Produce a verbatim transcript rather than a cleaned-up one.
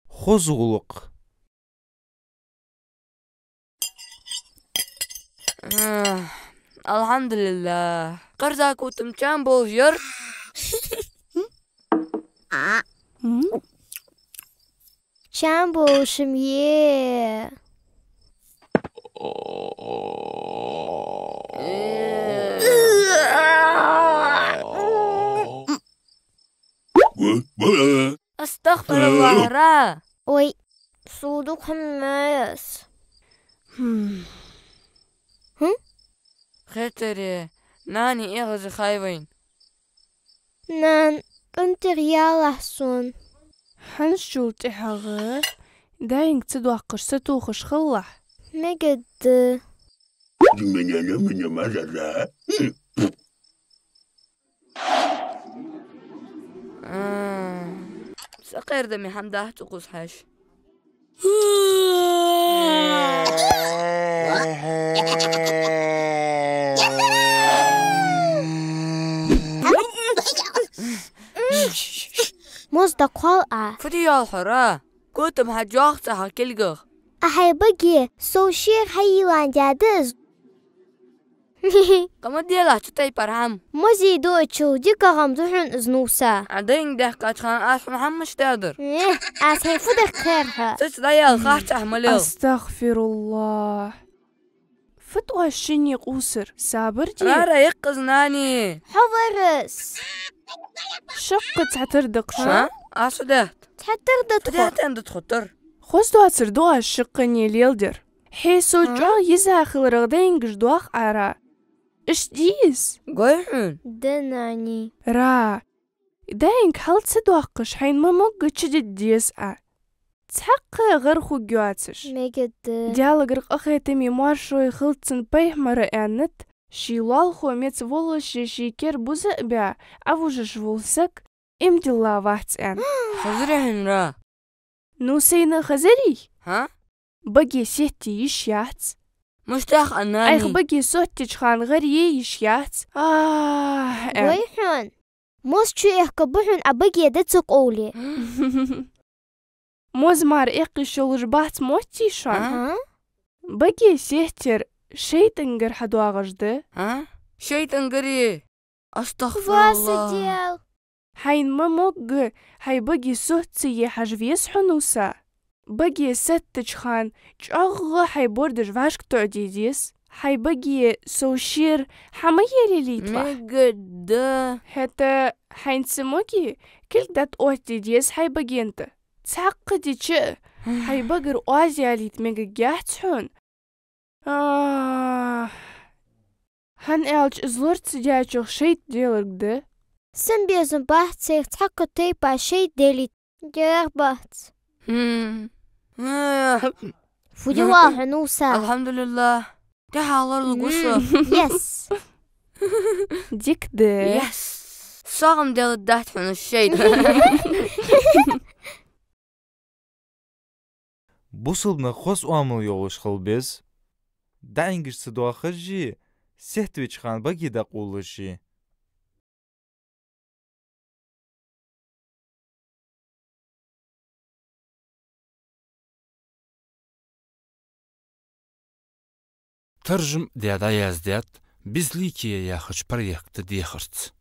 Хоза гӀулакх. Ах, алхьамдулиллахь. Къарза котам чам болаш яр? Чам болаш-м я. АстагӀфируллахӀ, Ра! Ой, суда хӀама ма яс. Хм. Хм? Хетаре, нани эгӀазе хай вайна. Нана, къинтӀера ялахь сона. ХӀанзчул тӀехьагӀа даьнга ца доаккхаш сатохаш хилалахь. Мегаргда. А, сакъердаме хӀама дац укхаза хьаьша. Моз, дӀакхоал Ӏа. Фу де йоалл хьо, Ра? Котам хьа жоьхца хьа кулгах. А хьай баге сов шера хьайийлландаь да из. Къа ма делахь цу тайпара хӀама. Мозе дуачул дика гӀам да хьона из, Нуса. Ӏа даьнга даьккхача хана аз хьона хӀама мишта даьдар? Э, аз хьайна фу даккха кхер хьа? Цецдаял харцахьа ма лел. АстагӀфируллахӀ. Фу тӀа оаш шинне къувсар? Сабар де. Ра, ра, иккхаза нани. Хьо варас. Шаккха цхьатар да-кх шо. А? Аз фу даьд? Цхьатар да тхо. Фу даьд аьнна да тхо тар? Хоза доацар да оаш шаккхене леладер. Хье сов чӀоагӀа йиза хиларах даьнгаш доах Ӏа, Ра. Иштта дий из? Гой хьона. Да, нани. Ра, даьнга хьал ца доаккхаш, хьайна ма могга чудита деза Ӏа. Цхьаккха гӀар хургйоацаш. Мегаргда. Даьлагара къахетаме моаршо хилда цун пайхамара аьннад, ший лоалахо меца воллаше ший кер буза а баь, Ӏовужаш вола саг иман дилла вац аьнна. Хазарий хьона, Ра? Нусайна хазарий? ХӀа? Баге сетте йиш яц. Мишта яхар, нани? Айхьа баге соттача хана гӀар е йиш яц. Ах, аьнна. Вай хьона. Моз чуэхка ба хьона Ӏа баге да ца къовле. Моз мара эккхаш йолаш бац моттий шоана? А? Баге сеттар шайтӀангара хьадоагӀаш да. А? ШайтӀангарий? АстагӀфируллахӀ. Хьайна ма могга, хьай баге сотта ца е хьажа веза хьо, Нуса. Баге сеттача хана чӀоагӀа хьай бордаш вӀашка тоӀаде деза. Хьай баге сов шера хьа ма елийталахь. Мегаргда. ХӀаьта хьайна ца моге, кулг дӀатӀаоттаде деза хьай баген тӀа. Цхьаккха дича а, хьай багара оаз ялийта мегаргьяц хьона. Ах. ХӀана аьлча из лорацадаьчох шайтӀа деларг да. Сона безам бац царах цхьаккха тайпара шайтӀа делийта. Дер бац. Хм. Фу де воалл хьо, Нуса? АлхьамдулиллахӀ. ТӀехьа лоралургва со. Yes. Дика да. Yes. СагӀа-м деларгдац хьона шайтӀа. Бусалба нах хоза оамал йолаш хила беза. ДаӀингаш ца доахаш а, сетта веча хана баге дӀакъовлаш а. Таржам даь дӀаяздаьд «Безликие» яхача проекта дехарца.